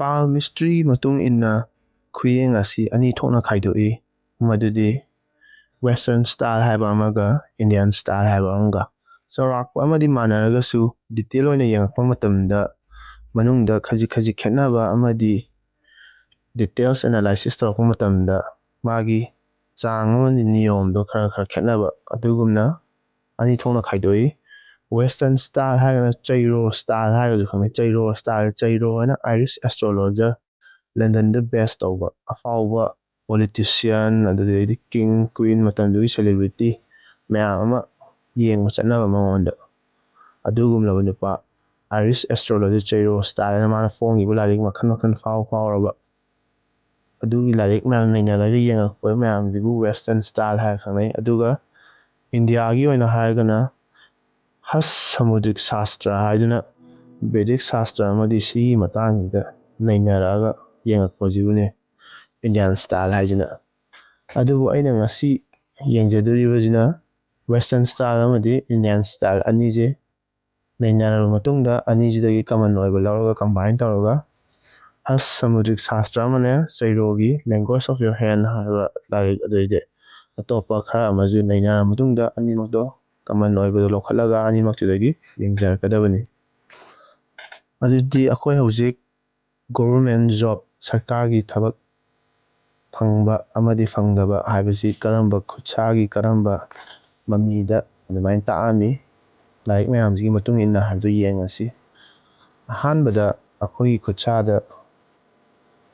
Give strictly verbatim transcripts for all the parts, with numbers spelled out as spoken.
Palmistry ꯃꯇꯨꯡ ꯏꯟꯅ ꯈꯨꯌꯦꯡ ꯑꯁꯤ ꯑꯅꯤ ꯊꯣꯛꯅ ꯈꯥꯏꯗꯣꯛꯏ, ꯃꯗꯨꯗꯤ Western style ꯍꯥꯏꯕ ꯑꯃꯒ Indian style ꯍꯥꯏꯕ ꯑꯃꯒ꯫ ꯆꯥꯎꯔꯥꯛꯄ ꯑꯃꯗꯤ ꯃꯥꯟꯅꯔꯒꯁꯨ detail ꯑꯣꯏꯅ ꯌꯦꯡꯉꯛꯄ ꯃꯇꯝꯗ ꯃꯅꯨꯡꯗ ꯈꯖꯤꯛ ꯈꯖꯤꯛ ꯈꯦꯠꯅꯕ ꯑꯃꯗꯤ details analysis ꯇꯧꯔꯛꯄ ꯃꯇꯝꯗ ꯃꯥꯒꯤ ꯆꯥꯡ ꯑꯃꯗꯤ ꯅꯤꯌꯣꯝꯗꯣ ꯈꯔ ꯈꯔ ꯈꯦꯠꯅꯕ ꯑꯗꯨꯒꯨꯝꯅ ꯑꯅꯤ ꯊꯣꯛꯅ ꯈꯥꯏꯗꯣꯛꯏ꯫ Western style ꯍꯥꯏꯔꯒꯅ ꯆꯩꯔꯣ style ꯍꯥꯏꯔꯒꯁꯨ ꯈꯪꯅꯩ꯫ ꯆꯩꯔꯣ style, ꯆꯩꯔꯣ ꯍꯥꯏꯅ Irish astrologer, London ꯗ base ꯇꯧꯕ ꯑꯐꯥꯎꯕ politician, ꯑꯗꯨꯗꯩꯗꯤ king, queen, ꯃꯇꯝꯗꯨꯒꯤ celebrity ꯃꯌꯥꯝ ꯑꯃ ꯌꯦꯡꯕ ꯆꯠꯅꯕ ꯃꯉꯣꯟꯗ꯫ ꯑꯗꯨꯒꯨꯝꯂꯕ ꯅꯨꯄꯥ Irish astrologer ꯆꯩꯔꯣ style ꯍꯥꯏꯅ ꯃꯥꯅ ꯐꯣꯡꯉꯤꯕ ꯂꯥꯏꯔꯤꯛ ꯃꯈꯜ ꯃꯈꯜ ꯐꯥꯎ ꯐꯥꯎꯔꯕ ꯑꯗꯨꯒꯤ ꯂꯥꯏꯔꯤꯛ ꯃꯌꯥꯝ ꯅꯩꯅꯔꯒ ꯌꯦꯡꯉꯛꯄ ꯃꯌꯥꯝꯁꯤꯕꯨ Western style ꯍꯥꯏꯔ ꯈꯪꯅꯩ꯫ ꯑꯗꯨꯒ ꯏꯟꯗꯤꯌꯥꯒꯤ ꯑꯣꯏꯅ ꯍꯥꯏꯔꯒꯅ ꯍꯁ ꯁꯃꯨꯗ꯭ꯔꯤꯛ ꯁꯥꯁꯇ꯭ꯔ ꯍꯥꯏꯗꯨꯅ Vedic ꯁꯥꯁꯇ꯭ꯔ ꯑꯃꯗꯤ ꯁꯤꯒꯤ ꯃꯇꯥꯡꯁꯤꯗ ꯅꯩꯅꯔꯛꯑꯒ ꯌꯦꯡꯉꯛꯄꯁꯤꯕꯨꯅꯦ Indian style ꯍꯥꯏꯁꯤꯅ꯫ ꯑꯗꯨꯕꯨ ꯑꯩꯅ ꯉꯁꯤ ꯌꯦꯡꯖꯗꯣꯔꯤꯕꯁꯤꯅ Western style ꯑꯃꯗꯤ Indian style ꯑꯅꯤꯁꯦ ꯅꯩꯅꯔꯕ ꯃꯇꯨꯡꯗ ꯑꯅꯤꯁꯤꯗꯒꯤ common ꯑꯣꯏꯕ ꯂꯧꯔꯒ combine ꯇꯧꯔꯒ ꯍꯁ ꯁꯃꯨꯗ꯭ꯔꯤꯛ ꯁꯥꯁꯇ꯭ꯔ ꯑꯃꯅꯦ ꯆꯩꯔꯣꯒꯤ Language of Your Hand ꯍꯥꯏꯕ ꯂꯥꯏꯔꯤꯛ ꯑꯗꯨꯗꯩꯗꯤ ꯑꯇꯣꯞꯄ ꯈꯔ ꯑꯃꯁꯨ ꯅꯩꯅꯔꯕ ꯃꯇꯨꯡꯗ ꯑꯅꯤꯃꯛꯇꯣ common ꯑꯣꯏꯕꯗꯣ ꯂꯧꯈꯠꯂꯒ ꯑꯅꯤꯃꯛꯇꯨꯗꯒꯤ ꯌꯦꯡꯖꯔꯛꯀꯗꯕꯅꯤ꯫ ꯑꯗꯨꯗꯤ ꯑꯩꯈꯣꯏ ꯍꯧꯖꯤꯛ government job, ꯁꯔꯀꯥꯔꯒꯤ ꯊꯕꯛ ꯐꯪꯕ ꯑꯃꯗꯤ ꯐꯪꯗꯕ ꯍꯥꯏꯕꯁꯤ ꯀꯔꯝꯕ ꯈꯨꯠꯁꯥꯒꯤ ꯀꯔꯝꯕ ꯃꯃꯤꯗ ꯑꯗꯨꯃꯥꯏꯅ ꯇꯥꯛꯑꯝꯃꯤ꯫ ꯂꯥꯏꯔꯤꯛ ꯃꯌꯥꯝꯁꯤꯒꯤ ꯃꯇꯨꯡ ꯏꯟꯅ ꯍꯥꯏꯕꯗꯨ ꯌꯦꯡꯉꯁꯤ꯫ ꯑꯍꯥꯟꯕꯗ ꯑꯩꯈꯣꯏꯒꯤ ꯈꯨꯠꯁꯥꯗ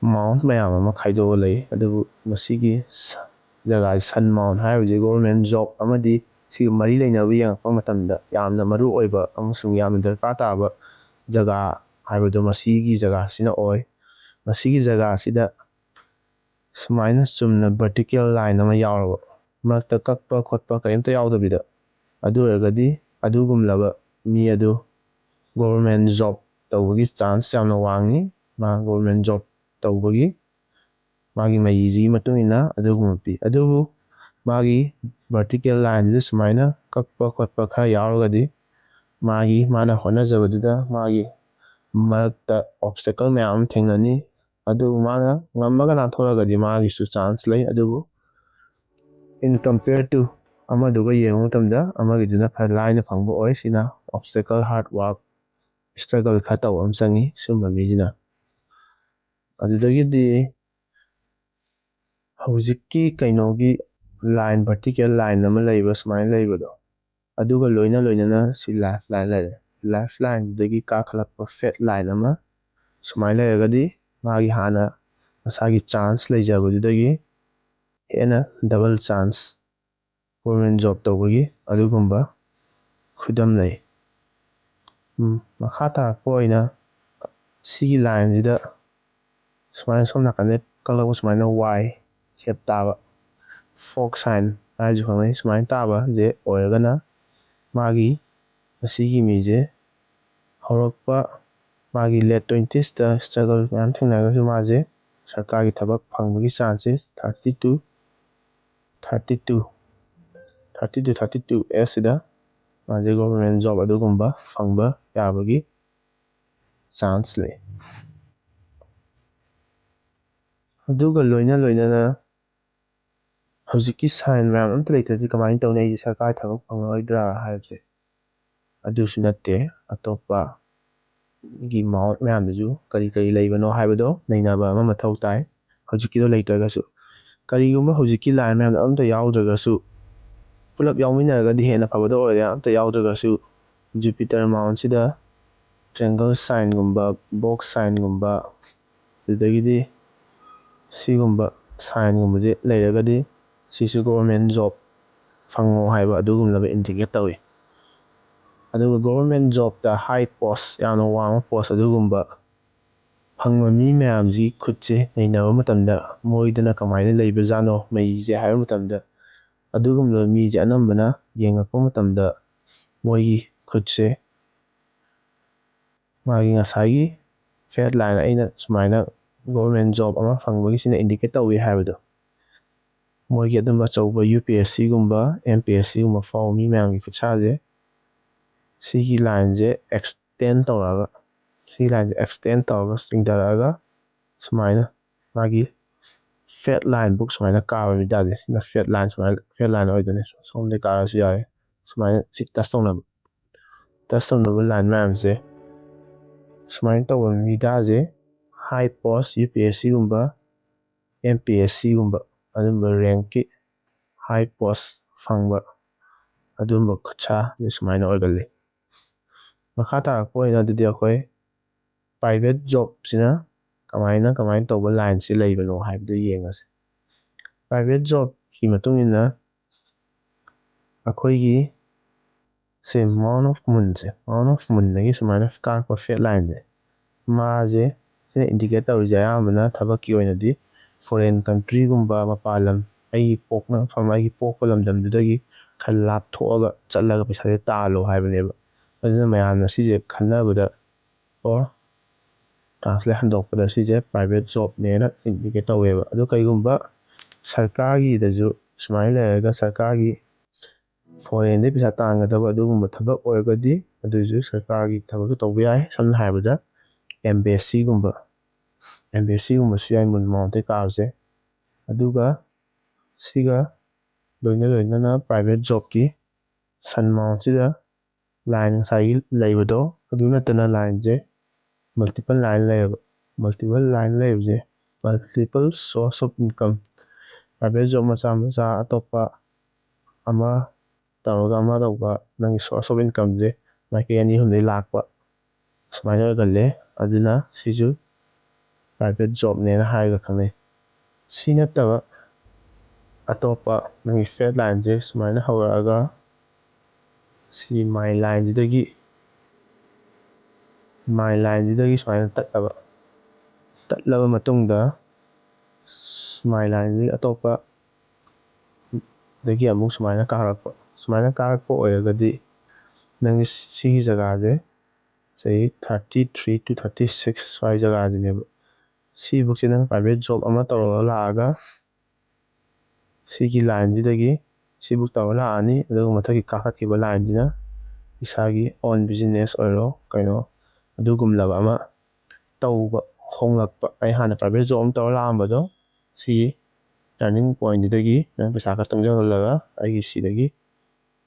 mount ꯃꯌꯥꯝ ꯑꯃ ꯈꯥꯏꯗꯣꯛꯑ ꯂꯩ, ꯑꯗꯨꯕꯨ ꯃꯁꯤꯒꯤ ꯁ-, ꯖꯒꯥ Sun Mount ꯍꯥꯏꯔꯤꯕꯁꯤ government job ꯑꯃꯗꯤ ꯁꯤꯒ ꯃꯔꯤ ꯂꯩꯅꯕ ꯌꯦꯡꯉꯛꯄ ꯃꯇꯝꯗ ꯌꯥꯝꯅ ꯃꯔꯨ ꯑꯣꯏꯕ ꯑꯃꯁꯨꯡ ꯌꯥꯝꯅ ꯗꯔꯀꯥꯔ ꯇꯥꯕ ꯖꯒꯥ ꯍꯥꯏꯕꯗꯣ ꯃꯁꯤꯒꯤ ꯖꯒꯥꯁꯤꯅ ꯑꯣꯏ꯫ ꯃꯁꯤꯒꯤ ꯖꯒꯥꯁꯤꯗ ꯁꯨꯃꯥꯏꯅ ꯆꯨꯝꯅ vertical line ꯑꯃ ꯌꯥꯎꯔꯕ, ꯃꯔꯛꯇ ꯀꯛꯄ ꯈꯣꯠꯄ ꯀꯔꯤꯝꯇ ꯌꯥꯎꯗꯕꯤꯗ, ꯑꯗꯨ ꯑꯣꯏꯔꯒꯗꯤ ꯑꯗꯨꯒꯨꯝꯂꯕ ꯃꯤ ꯑꯗꯨ government job ꯇꯧꯕꯒꯤ chance ꯌꯥꯝꯅ ꯋꯥꯡꯉꯤ꯫ ꯃꯥ government job ꯇꯧꯕꯒꯤ ꯃꯥꯒꯤ ꯃꯌꯤꯁꯤꯒꯤ ꯃꯇꯨꯡ ꯏꯟꯅ ꯑꯗꯨꯒꯨꯝꯕ ꯄꯤ꯫ ꯑꯗꯨꯕꯨ ꯃꯥꯒꯤ vertical lineꯁꯤꯗ ꯁꯨꯃꯥꯏꯅ ꯀꯛꯄ ꯈꯣꯠꯄ ꯈꯔ ꯌꯥꯎꯔꯒꯗꯤ ꯃꯥꯒꯤ, ꯃꯥꯅ ꯍꯣꯠꯅꯖꯕꯗꯨꯗ ꯃꯥꯒꯤ ꯃꯔꯛꯇ obstacle ꯃꯌꯥꯝ ꯑꯃ ꯊꯦꯡꯅꯅꯤ꯫ ꯑꯗꯨꯕꯨ ꯃꯥꯅ ꯉꯝꯃꯒ ꯅꯥꯟꯊꯣꯔꯛꯑꯒꯗꯤ ꯃꯥꯒꯤꯁꯨ chance ꯂꯩ꯫ ꯑꯗꯨꯕꯨ in compare to ꯑꯃꯗꯨꯒ ꯌꯦꯡꯕ ꯃꯇꯝꯗ ꯑꯃꯒꯤꯗꯨꯅ ꯈꯔ ꯂꯥꯏꯅ ꯐꯪꯕ ꯑꯣꯏ꯫ ꯁꯤꯅ obstacle, hard work, struggle ꯈꯔ ꯇꯧꯕ ꯑꯃ ꯆꯪꯉꯤ ꯁꯨꯝꯕ ꯃꯤꯁꯤꯅ꯫ ꯑꯗꯨꯗꯒꯤꯗꯤ ꯍꯧꯖꯤꯛꯀꯤ ꯀꯩꯅꯣꯒꯤ line, vertical line ꯑꯃ ꯂꯩꯕ, ꯁꯨꯃꯥꯏꯅ ꯂꯩꯕꯗꯣ, ꯑꯗꯨꯒ ꯂꯣꯏꯅ ꯂꯣꯏꯅꯅ ꯁꯤ lifeline ꯂꯩꯔꯦ꯫ Lifelineꯗꯒꯤ ꯀꯥꯈꯠꯂꯛꯄ fat line ꯑꯃ ꯁꯨꯃꯥꯏꯅ ꯂꯩꯔꯒꯗꯤ ꯃꯥꯒꯤ ꯍꯥꯟꯅ ꯃꯁꯥꯒꯤ chance ꯂꯩꯖꯕꯗꯨꯗꯒꯤ ꯍꯦꯟꯅ double chance government job ꯇꯧꯕꯒꯤ ꯑꯗꯨꯒꯨꯝꯕ ꯈꯨꯗꯝ ꯂꯩ꯫ ꯎꯝ, ꯃꯈꯥ ꯇꯥꯔꯛꯄ ꯑꯣꯏꯅ ꯁꯤꯒꯤ lineꯁꯤꯗ ꯁꯨꯃꯥꯏꯅ ꯁꯣꯝ ꯅꯥꯀꯟꯗ ꯀꯛꯂꯛꯄ ꯁꯨꯃꯥꯏꯅ Y shape ꯇꯥꯕ, fork sign ꯍꯥꯏꯔꯁꯨ ꯈꯪꯅꯩ, ꯁꯨꯃꯥꯏꯅ ꯇꯥꯕꯁꯦ ꯑꯣꯏꯔꯒꯅ ꯃꯥꯒꯤ, ꯃꯁꯤꯒꯤ ꯃꯤꯁꯦ ꯍꯧꯔꯛꯄ ꯃꯥꯒꯤ late twenties ꯇ struggle ꯃꯌꯥꯝ ꯊꯦꯡꯅꯔꯒꯁꯨ ꯃꯥꯁꯦ ꯁꯔꯀꯥꯔꯒꯤ ꯊꯕꯛ ꯐꯪꯕꯒꯤ chances thirty to thirty two, thirty to thirty two age ꯁꯤꯗ ꯃꯥꯁꯦ government job ꯑꯗꯨꯒꯨꯝꯕ ꯐꯪꯕ ꯌꯥꯕꯒꯤ chance ꯂꯩ꯫ ꯑꯗꯨꯒ ꯂꯣꯏꯅ ꯂꯣꯏꯅꯅ ꯍꯧꯖꯤꯛꯀꯤ sign ꯃꯌꯥꯝ ꯑꯝꯇ ꯂꯩꯇ꯭ꯔꯗꯤ ꯀꯃꯥꯏꯅ ꯇꯧꯅꯤ? ꯑꯩꯗꯤ ꯁꯔꯀꯥꯔ ꯊꯕꯛ ꯐꯪꯉꯔꯣꯏꯗ꯭ꯔꯥ ꯍꯥꯏꯕꯁꯦ꯫ ꯑꯗꯨꯁꯨ ꯅꯠꯇꯦ, ꯑꯇꯣꯞꯄ ꯒꯤ mount ꯃꯌꯥꯝꯗꯨꯁꯨ ꯀꯔꯤ ꯀꯔꯤ ꯂꯩꯕꯅꯣ ꯍꯥꯏꯕꯗꯣ ꯅꯩꯅꯕ ꯑꯃ ꯃꯊꯧ ꯇꯥꯏ꯫ ꯍꯧꯖꯤꯛꯀꯤꯗꯣ ꯂꯩꯇ꯭ꯔꯒꯁꯨ, ꯀꯔꯤꯒꯨꯝꯕ ꯍꯧꯖꯤꯛꯀꯤ line ꯃꯌꯥꯝꯗꯣ ꯑꯝꯇ ꯌꯥꯎꯗ꯭ꯔꯒꯁꯨ, ꯄꯨꯂꯞ ꯌꯥꯎꯃꯤꯟꯅꯔꯒꯗꯤ ꯍꯦꯟꯅ ꯐꯕꯗ ꯑꯣꯏꯔꯦ꯫ ꯑꯝꯇ ꯌꯥꯎꯗ꯭ꯔꯒꯁꯨ Jupiter mount ꯁꯤꯗ triangle sign ꯒꯨꯝꯕ, box sign ꯒꯨꯝꯕ, ꯑꯗꯨꯗꯒꯤꯗꯤ ꯁꯤꯒꯨꯝꯕ sign ꯒꯨꯝꯕꯁꯦ ꯂꯩꯔꯒꯗꯤ ꯁꯤꯁꯨ government job ꯐꯪꯉꯣ ꯍꯥꯏꯕ ꯑꯗꯨꯒꯨꯝꯂꯕ indicate ꯇꯧꯏ꯫ ꯑꯗꯨꯒ government job ꯇ high post, ꯌꯥꯝꯅ ꯋꯥꯡꯕ post ꯑꯗꯨꯒꯨꯝꯕ ꯐꯪꯕ ꯃꯤ ꯃꯌꯥꯝꯁꯤꯒꯤ ꯈꯨꯠꯁꯦ ꯅꯩꯅꯕ ꯃꯇꯝꯗ ꯃꯣꯏꯗꯅ ꯀꯃꯥꯏꯅ ꯂꯩꯕꯖꯥꯠꯅꯣ ꯃꯩꯁꯦ ꯍꯥꯏꯕ ꯃꯇꯝꯗ, ꯑꯗꯨꯒꯨꯝꯂꯕ ꯃꯤꯁꯦ ꯑꯅꯝꯕꯅ ꯌꯦꯡꯉꯛꯄ ꯃꯇꯝꯗ ꯃꯣꯏꯒꯤ ꯈꯨꯠꯁꯦ ꯃꯥꯒꯤ ꯉꯁꯥꯏꯒꯤ fat line, ꯑꯩꯅ ꯁꯨꯃꯥꯏꯅ government job ꯑꯃ ꯐꯪꯕꯒꯤꯁꯤꯅ indicate ꯇꯧꯏ ꯍꯥꯏꯕꯗꯣ, ꯃꯣꯏꯒꯤ ꯑꯗꯨꯝꯕ ꯑꯆꯧꯕ UPSC ꯒꯨꯝꯕ, MPSC ꯒꯨꯝꯕ ꯐꯥꯎꯕ ꯃꯤ ꯃꯌꯥꯝꯒꯤ ꯈꯨꯠꯁꯥꯁꯦ ꯁꯤꯒꯤ line ꯁꯦ extend ꯇꯧꯔꯛꯑꯒ ꯁꯤ ꯂꯥꯏꯟꯁꯦ ꯑꯦꯛꯁꯇꯦꯟ ꯇꯧꯔꯒ ꯆꯤꯡꯊꯔꯛꯑꯒ ꯁꯨꯃꯥꯏꯅ ꯃꯥꯒꯤ ꯐꯦꯠ ꯂꯥꯏꯟꯕꯨꯛ ꯁꯨꯃꯥꯏꯅ ꯀꯥꯕ ꯃꯤ ꯇꯥꯔꯗꯤ, ꯁꯤꯅ ꯐꯦꯠ ꯂꯥꯏꯟ, ꯁꯨꯃꯥꯏꯅ ꯐꯦꯠ ꯂꯥꯏꯟ ꯑꯣꯏꯗꯣꯏꯅꯤ꯫ ꯁꯣꯝꯗꯒꯤ ꯀꯥꯔꯁꯨ ꯌꯥꯔꯦ꯫ ꯁꯨꯃꯥꯏꯅ ꯁꯤ ꯇꯁ ꯇꯧꯅꯕ, ꯇꯁ ꯇꯧꯅꯕ ꯂꯥꯏꯟ ꯃꯌꯥꯝꯁꯦ ꯁꯨꯃꯥꯏꯅ ꯇꯧꯕ ꯃꯤ ꯇꯥꯔꯁꯦ, ꯍꯥꯏ ꯄꯣꯁ ꯌꯨ ꯄꯤ ꯑꯦꯁ ꯁꯤꯒꯨꯝꯕ, ꯑꯦꯝ ꯄꯤ ꯑꯦꯁ ꯁꯤꯒꯨꯝꯕ, ꯑꯗꯨꯝꯕ ꯔꯦꯡꯛꯀꯤ ꯍꯥꯏ ꯄꯣꯁ ꯐꯪꯕ ꯑꯗꯨꯝꯕ ꯈꯨꯠꯁꯥ ꯑꯗꯨ ꯁꯨꯃꯥꯏꯅ ꯑꯣꯏꯒꯜꯂꯤ꯫ ꯃꯈꯥ ꯇꯥꯔꯛꯄ ꯑꯣꯏꯅ ꯑꯗꯨꯗꯤ ꯑꯩꯈꯣꯏ ꯄ꯭ꯔꯥꯏꯚꯦꯠ ꯖꯣꯕꯁꯤꯅ ꯀꯃꯥꯏꯅ, ꯀꯃꯥꯏꯅ ꯇꯧꯕ ꯂꯥꯏꯟꯁꯤ ꯂꯩꯕꯅꯣ ꯍꯥꯏꯕꯗꯨ ꯌꯦꯡꯉꯁꯤ꯫ ꯄ꯭ꯔꯥꯏꯚꯦꯠ ꯖꯣꯕꯀꯤ ꯃꯇꯨꯡ ꯏꯟꯅ ꯑꯩꯈꯣꯏꯒꯤ ꯁꯤ ꯃꯥꯎꯟ ꯑꯣꯐ ꯃꯨꯟꯁꯦ, ꯃꯥꯎꯟ ꯑꯣꯐ ꯃꯨꯟꯗꯒꯤ ꯁꯨꯃꯥꯏꯅ ꯀꯥꯔꯛꯄ ꯐꯦꯠ ꯂꯥꯏꯟꯁꯦ, ꯃꯥꯁꯦ, ꯁꯤꯅ ꯏꯟꯗꯤꯀꯦꯠ ꯇꯧꯔꯤꯁꯦ ꯑꯌꯥꯝꯕꯅ ꯊꯕꯛꯀꯤ ꯑꯣꯏꯅꯗꯤ ꯐꯣꯔꯦꯟ ꯀꯟꯇ꯭ꯔꯤꯒꯨꯝꯕ, ꯃꯄꯥꯟ ꯂꯝ, ꯑꯩꯒꯤ ꯄꯣꯛꯅꯐꯝ, ꯑꯩꯒꯤ ꯄꯣꯛꯄ ꯂꯝꯗꯝꯗꯨꯗꯒꯤ ꯈꯔ ꯂꯥꯞꯊꯣꯛꯑꯒ ꯆꯠꯂꯒ ꯄꯩꯁꯥꯁꯦ ꯇꯥꯜꯂꯣ ꯍꯥꯏꯕꯅꯦꯕ꯫ ꯑꯗꯨꯅ ꯃꯌꯥꯝꯅ ꯁꯤꯁꯦ ꯈꯟꯅꯕꯗ, ꯑꯣꯔ ꯇ꯭ꯔꯥꯟꯁꯂꯦꯠ ꯍꯟꯗꯣꯛꯄꯗ, ꯁꯤꯁꯦ ꯄ꯭ꯔꯥꯏꯚꯦꯠ ꯖꯣꯕꯅꯦꯅ ꯏꯟꯗꯤꯀꯦꯠ ꯇꯧꯋꯦꯕ꯫ ꯑꯗꯣ ꯀꯩꯒꯨꯝꯕ ꯁꯔꯀꯥꯔꯒꯤꯗꯁꯨ ꯁꯨꯃꯥꯏꯅ ꯂꯩꯔꯒ ꯁꯔꯀꯥꯔꯒꯤ ꯐꯣꯔꯦꯟꯗꯒꯤ ꯄꯩꯁꯥ ꯇꯥꯟꯒꯗꯕ ꯑꯗꯨꯒꯨꯝꯕ ꯊꯕꯛ ꯑꯣꯏꯔꯒꯗꯤ, ꯑꯗꯨꯏꯁꯨ ꯁꯔꯀꯥꯔꯒꯤ ꯊꯕꯛꯁꯨ ꯇꯧꯕ ꯌꯥꯏ꯫ ꯁꯝꯅ ꯍꯥꯏꯔꯕꯗ, ꯑꯦꯝ ꯕꯤ ꯑꯦꯁ ꯁꯤꯒꯨꯝꯕ, ꯑꯦꯝ ꯕꯤ ꯑꯦꯁ ꯁꯤꯒꯨꯝꯕꯁꯨ ꯌꯥꯏ ꯃꯨꯟ ꯃꯥꯎꯟꯇꯩ ꯀꯥꯕꯁꯦ꯫ ꯑꯗꯨꯒ ꯁꯤꯒ ꯂꯣꯏꯅ ꯂꯣꯏꯅꯅ ꯄ꯭ꯔꯥꯏꯚꯦꯠ ꯖꯣꯕꯀꯤ ꯁꯟ ꯃꯥꯎꯟꯁꯤꯗ ꯂꯥꯏꯟ ꯉꯁꯥꯏꯒꯤ ꯂꯩꯕꯗꯣ, ꯑꯗꯨ ꯅꯠꯇꯅ ꯂꯥꯏꯟꯁꯦ ꯃꯜꯇꯤꯄꯜ ꯂꯥꯏꯟ ꯂꯩꯌꯦꯕ꯫ ꯃꯜꯇꯤꯄꯜ ꯂꯥꯏꯟ ꯂꯩꯕꯁꯦ, multiple source of income, private job ꯃꯆꯥ ꯃꯆꯥ ꯑꯇꯣꯞꯄ ꯑꯃ ꯇꯧꯔꯒ ꯑꯃ ꯇꯧꯕ, ꯅꯪꯒꯤ ꯁꯣꯔꯁ ꯑꯣꯐ ꯏꯟꯀꯝꯁꯦ ꯃꯥꯏꯀꯩ ꯑꯅꯤ ꯑꯍꯨꯝꯗꯒꯤ ꯂꯥꯛꯄ, ꯁꯨꯃꯥꯏꯅ ꯑꯣꯏꯒꯜꯂꯦ꯫ ꯑꯗꯨꯅ ꯁꯤꯁꯨ ꯄ꯭ꯔꯥꯏꯚꯦꯠ ꯖꯣꯕꯅꯦꯅ ꯍꯥꯏꯔꯒ ꯈꯪꯅꯩ꯫ ꯁꯤ ꯅꯠꯇꯕ ꯑꯇꯣꯞꯄ ꯅꯪꯒꯤ ꯐꯦꯠ ꯂꯥꯏꯟꯁꯦ ꯁꯨꯃꯥꯏꯅ ꯍꯧꯔꯛꯑꯒ ꯁꯤ ꯃꯥꯏ ꯂꯥꯏꯟꯁꯤꯗꯒꯤ, ꯃꯥꯏ ꯂꯥꯏꯟꯁꯤꯗꯒꯤ ꯁꯨꯃꯥꯏꯅ ꯇꯠꯂꯕ, ꯇꯠꯂꯕ ꯃꯇꯨꯡꯗ ꯃꯥꯏ ꯂꯥꯏꯟꯁꯤꯗꯒꯤ ꯑꯇꯣꯞꯄ ꯗꯒꯤ ꯑꯃꯨꯛ ꯁꯨꯃꯥꯏꯅ ꯀꯥꯔꯛꯄ꯫ ꯁꯨꯃꯥꯏꯅ ꯀꯥꯔꯛꯄ ꯑꯣꯏꯔꯒꯗꯤ ꯅꯪꯒꯤ ꯁꯤꯒꯤ ꯖꯒꯥꯁꯦ ꯆꯍꯤ thirty three to thirty six ꯁ꯭ꯋꯥꯏ ꯖꯒꯥꯁꯤꯅꯦꯕ꯫ ꯁꯤꯐꯧꯁꯦ ꯅꯪ ꯄ꯭ꯔꯥꯏꯚꯦꯠ ꯖꯣꯕ ꯑꯃ ꯇꯧꯔꯒ ꯂꯥꯛꯑꯒ ꯁꯤꯒꯤ ꯂꯥꯏꯟꯁꯤꯗꯒꯤ ꯁꯤꯕꯨꯛ ꯇꯧꯔ ꯂꯥꯛꯑꯅꯤ꯫ ꯑꯗꯨꯒ ꯃꯊꯛꯀꯤ ꯀꯥꯈꯠꯈꯤꯕ ꯂꯥꯏꯟꯁꯤꯅ ꯏꯁꯥꯒꯤ ꯑꯣꯟ ꯕꯤꯖꯤꯅꯦꯁ ꯑꯣꯏꯔꯣ ꯀꯩꯅꯣ ꯑꯗꯨꯒꯨꯝꯂꯕ ꯑꯃ ꯇꯧꯕ ꯍꯣꯡꯂꯛꯄ꯫ ꯑꯩ ꯍꯥꯟꯅ private job ꯑꯃ ꯇꯧꯔ ꯂꯥꯛꯑꯝꯕꯗꯣ, ꯁꯤꯒꯤ turning pointꯗꯨꯗꯒꯤ ꯅꯪ ꯄꯩꯁꯥ ꯈꯔ ꯇꯨꯡꯁꯤꯜꯍꯜꯂꯒ ꯑꯩꯒꯤ ꯁꯤꯗꯒꯤ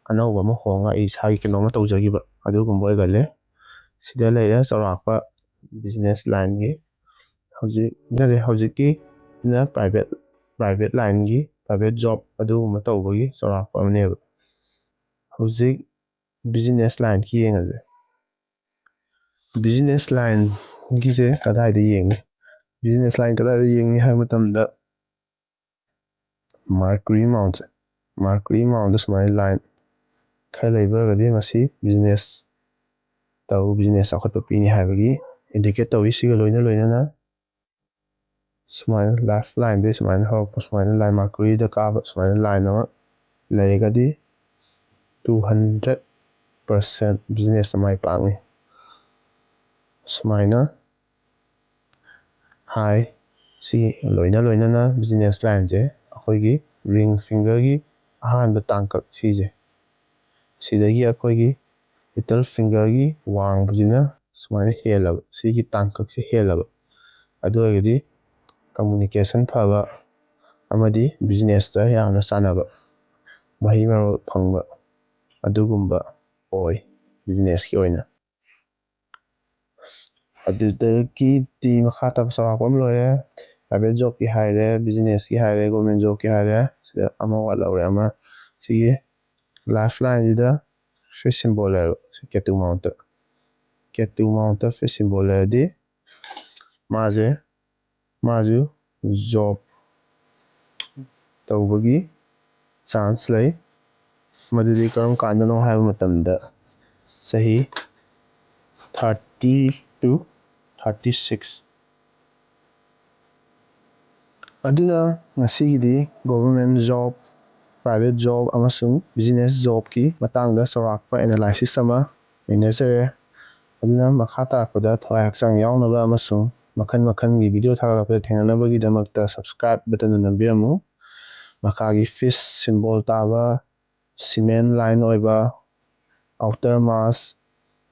ꯑꯅꯧꯕ ꯑꯃ ꯍꯣꯡꯉ ꯑꯩ ꯏꯁꯥꯒꯤ ꯀꯩꯅꯣꯝꯃ ꯇꯧꯖꯈꯤꯕ ꯑꯗꯨꯒꯨꯝꯕ ꯑꯣꯏꯒꯜꯂꯦ꯫ ꯁꯤꯗ ꯂꯩꯔꯦ ꯆꯥꯎꯔꯥꯛꯄ business lineꯒꯤ꯫ ꯍꯧꯖꯤꯛ ꯅꯠꯇꯦ, ꯍꯧꯖꯤꯛꯀꯤꯅ private private lineꯒꯤ, private job ꯑꯗꯨꯒꯨꯝꯕ ꯇꯧꯕꯒꯤ ꯆꯥꯎꯔꯥꯛꯄ ꯑꯃꯅꯦꯕ꯫ ꯍꯧꯖꯤꯛ business lineꯒꯤ ꯌꯦꯡꯉꯁꯦ꯫ Business lineꯒꯤꯁꯦ ꯀꯗꯥꯏꯗ ꯌꯦꯡꯅꯤ? Business line ꯀꯗꯥꯏꯗ ꯌꯦꯡꯅꯤ ꯍꯥꯏꯕ ꯃꯇꯝꯗ, Mercury Mountꯁꯦ, Mercury Mountꯗ ꯁꯨꯃꯥꯏꯅ line ꯈꯔ ꯂꯩꯕ ꯑꯣꯏꯔꯒꯗꯤ ꯃꯁꯤ business ꯇꯧ, business ꯆꯥꯎꯈꯠꯄ ꯄꯤꯅꯤ ꯍꯥꯏꯕꯒꯤ indicate ꯇꯧꯏ꯫ ꯁꯤꯒ ꯂꯣꯏꯅ ꯂꯣꯏꯅꯅ ꯁꯨꯃꯥꯏꯅ lifelineꯗꯩ ꯁꯨꯃꯥꯏꯅ ꯍꯧꯔꯛꯄ, ꯁꯨꯃꯥꯏꯅ line Mercuryꯗ ꯀꯥꯕ ꯁꯨꯃꯥꯏꯅ line ꯑꯃ ꯂꯩꯔꯒꯗꯤ two hundred percent businessꯇ ꯃꯥꯏ ꯄꯥꯛꯅꯤ꯫ ꯁꯨꯃꯥꯏꯅ ꯍꯥꯏ꯫ ꯁꯤ ꯂꯣꯏꯅ ꯂꯣꯏꯅꯅ business lineꯁꯦ ꯑꯩꯈꯣꯏꯒꯤ ring fingerꯒꯤ ꯑꯍꯥꯟꯕ ꯇꯥꯡꯀꯛ ꯁꯤꯁꯦ, ꯁꯤꯗꯒꯤ ꯑꯩꯈꯣꯏꯒꯤ little fingerꯒꯤ ꯋꯥꯡꯕꯁꯤꯅ ꯁꯨꯃꯥꯏꯅ ꯍꯦꯜꯂꯕ, ꯁꯤꯒꯤ ꯇꯥꯡꯀꯛꯁꯦ ꯍꯦꯜꯂꯕ, ꯑꯗꯨ ꯑꯣꯏꯔꯒꯗꯤ communication ꯐꯕ ꯑꯃꯗꯤ businessꯇ ꯌꯥꯝꯅ ꯆꯥꯟꯅꯕ, ꯃꯍꯩ ꯃꯔꯣꯡ ꯐꯪꯕ ꯑꯗꯨꯒꯨꯝꯕ ꯑꯣꯏ businessꯀꯤ ꯑꯣꯏꯅ꯫ ꯑꯗꯨꯗꯒꯤꯗꯤ ꯃꯈꯥ ꯇꯥꯕ ꯆꯥꯎꯔꯥꯛꯄ ꯑꯃ ꯂꯣꯏꯔꯦ꯫ Private jobꯀꯤ ꯍꯥꯏꯔꯦ, businessꯀꯤ ꯍꯥꯏꯔꯦ, government jobꯀꯤ ꯍꯥꯏꯔꯦ꯫ ꯁꯤꯗ ꯑꯃ ꯋꯥꯠꯍꯧꯔꯦ, ꯑꯃ ꯁꯤꯒꯤ lifelineꯁꯤꯗ fish symbol ꯂꯩꯔꯦ, ꯁꯤ Ketu Mountꯇ꯫ Ketu Mountꯇ fish symbol ꯂꯩꯔꯗꯤ ꯃꯥꯁꯦ, ꯃꯥꯁꯨ job ꯇꯧꯕꯒꯤ chance ꯂꯩ꯫ ꯃꯗꯨꯗꯤ ꯀꯔꯝ ꯀꯥꯟꯗꯅꯣ ꯍꯥꯏꯕ ꯃꯇꯝꯗ ꯆꯍꯤ thirty to thirty six꯫ ꯑꯗꯨꯅ ꯉꯁꯤꯒꯤꯗꯤ government job, private job ꯑꯃꯁꯨꯡ business jobꯀꯤ ꯃꯇꯥꯡꯗ ꯆꯥꯎꯔꯥꯛꯄ analysis ꯑꯃ ꯅꯩꯅꯖꯔꯦ꯫ ꯑꯗꯨꯅ ꯃꯈꯥ ꯇꯥꯔꯛꯄꯗ ꯊꯋꯥꯏ ꯍꯛꯆꯥꯡ ꯌꯥꯎꯅꯕ ꯑꯃꯁꯨꯡ ꯃꯈꯜ ꯃꯈꯜꯒꯤ video ꯊꯥꯒꯠꯂꯛꯄꯗ ꯊꯦꯡꯅꯅꯕꯒꯤꯗꯃꯛꯇ subscribe button ꯅꯝꯕꯤꯔꯝꯃꯨ꯫ ꯃꯈꯥꯒꯤ fish symbol ꯇꯥꯕ, cement line ꯑꯣꯏꯕ, outer mask,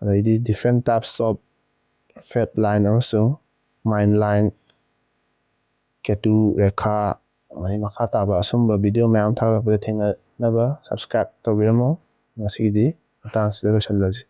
ꯑꯗꯩꯗꯤ different types of fat line ꯑꯃꯁꯨꯡ ꯃꯥꯏꯟ ꯂꯥꯏꯟ, ꯀꯦꯇꯨ ꯔꯦꯈꯥ, ꯑꯗꯩ ꯃꯈꯥ ꯇꯥꯕ ꯑꯁꯨꯝꯕ ꯚꯤꯗꯤꯑꯣ ꯃꯌꯥꯝ ꯊꯥꯒꯠꯂꯛꯄꯗ ꯊꯦꯡꯅꯅꯕ subscribe ꯇꯧꯕꯤꯔꯝꯃꯣ꯫ ꯉꯁꯤꯒꯤꯗꯤ ꯃꯇꯥꯡꯁꯤꯗ ꯂꯣꯏꯁꯤꯜꯂꯁꯤ꯫